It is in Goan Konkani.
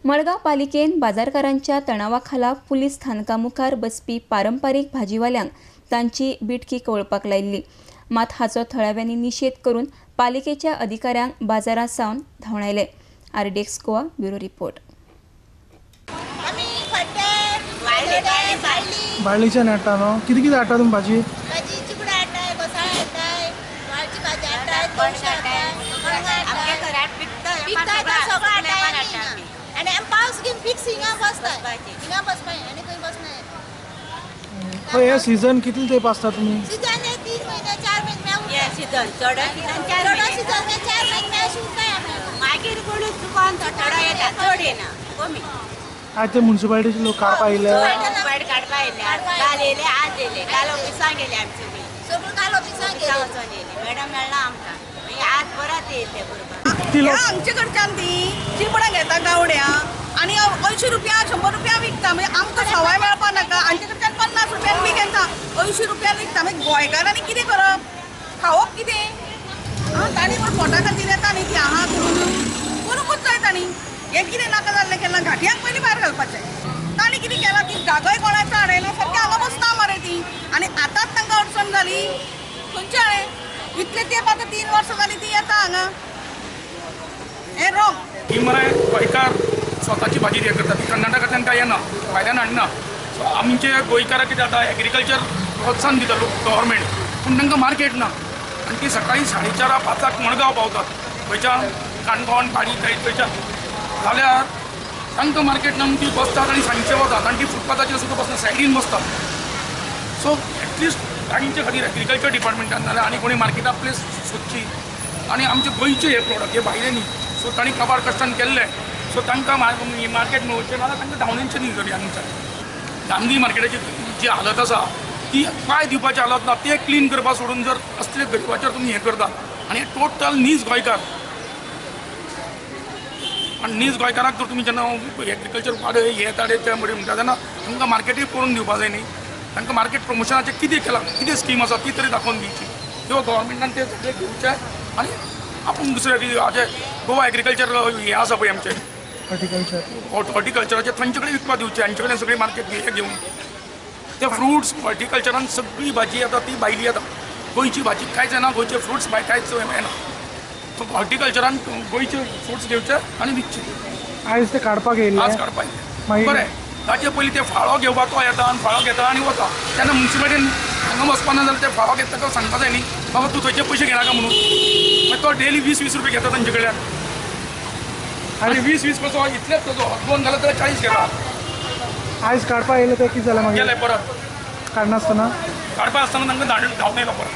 मडगांव पालिकेन बाजारकारांच्या तणावाखाला पुलीस स्थानका मुखार बसपी पारंपारीक भाजीवाल्यांक तांची बिटकी कवळपाक लायिल्ली. मात हाचो थळाव्यांनी निशेध करून पालिकेच्या अधिकाऱ्यांक बाजारांत सावन धांवडायले. RDX Goa bureau report. बाळीच्यान हाडटा न्हू? कितें कितें हाडटा तुमी भाजी? हे सीजन कितले तेंप आसता तुमी? आयज ते म्युनिसिपालिटीचे लोक काडपा येयले. आमचे कडच्यान ती चिपडां घेता गावड्या आनी 80 रुपया 100 रुपया विकता. म्हणजे आमकां सवाय मेळपा नाका. हांचे कडच्यान 50 रुपयान बी घेता, 80 रुपयान विकता. मागीर गोंयकारांनी कितें करप, खावप कितें? तांणी पण पोटा खातीर येता न्ही ती आहा करून करूंकूच जाय तांणी. हें कितें नाका जाल्लें केन्ना घाटयांक पयलीं भायर घालपाचें. तांणी कितें केलां ती जागोय कोणाचो हाडयना, सारकें हांगा बसता मरे ती. आनी आतांच तांकां अडचण जाली खंयचे हाणें इतले तेंप आतां 3 वर्सां जालीं ती येता हांगा. हें रोंग. ही मरे गोंयकार स्वताची भाजी हे करता, ती कर्नाटकांतल्यान काय येना, भायल्यान हाडना. सो आमचे गोंयकाराक कितें जाता, एग्रीकल्चर प्रोत्साहन दिता लोक गव्हर्मेंट, पूण तांकां मार्केट ना. आनी ती सकाळीं 4:30 5 मडगांव पावतात, खंयच्यान काणकोण पाडी थंयच्यान. जाल्यार तांकां मार्केट ना म्हणून ती बसतात आनी सांजचे वतात आनी ती फुटपाथाचेर सुद्दां बसना, सायडीन बसतात. सो एटलिस्ट तांचे खातीर एग्रीकल्चर डिपार्टमेंटान जाल्यार आनी कोणी मार्केटाक प्लेस सोदची आनी आमचे गोंयचे हे प्रोडक्ट हे भायले न्ही, सो तांणी काबार कश्टान केल्ले, सो तांकां मार्केट मेळोवचें नाजाल्यार तांकां धांवणेचें न्ही तरी. हांगच्यान गांधी मार्केटाची जी हालत आसा ती पांय दिवपाची हालत ना, ते क्लीन करपा सोडून जर असले गरिबाचेर तुमी हें करतात आनी टोटल नीज गोंयकार आनी नीज गोंयकाराक जर तुमी जेन्ना एग्रीकल्चर वाडय हे ताडे ते म्हणटा तेन्ना तांकां मार्केटूय करून दिवपा जाय न्ही. तांकां मार्केट प्रमोशनाचें कितें केलां, कितें स्कीम आसा ती तरी दाखोवन दिवची. किंवा गव्हर्मेंटान ते सगळें घेवचें आनी आपूण दुसरें हाजें गोवा एग्रीकल्चर हें आसा पळय आमचें हॉर्टिकल्चराचें थंयचे कडेन विकपाक दिवचें, हांचे कडेन सगळें मार्केट हे घेवन ते फ्रुट्स हॉर्टिकल्चरान सगळी भाजी येता ती भायली येता. गोंयची भाजी कांयच येना, गोंयचे फ्रुट्स भायर कांयच येना. सो हॉर्टिकल्चरान गोंयचे फ्रुट्स घेवचे आनी विकचे. आयज ते काडपाक येयले, आज काडपाक येयले बरें. ताचे पयलीं ते फाळो घेवपाक तो येता आनी फाळो घेता आनी वता. तेन्ना म्युनिसिपालिटीन हांगा वचपाना जाल्यार ते फाळो घेता ताका सांगपा जाय न्ही, बाबा तूं थंयचे पयशे घेनाका म्हणून. मागीर तो डेली 20-20 रुपया घेता तांचे कडल्यान आनी 20-20 कसो इतलेच ताजो 2 घालत जाल्यार 40 घेता. आयज काडपाक येयले ते कितें जालें मागीर? गेले परत काडनासतना, काडपा आसतना तांकां धांवून येयलो परत.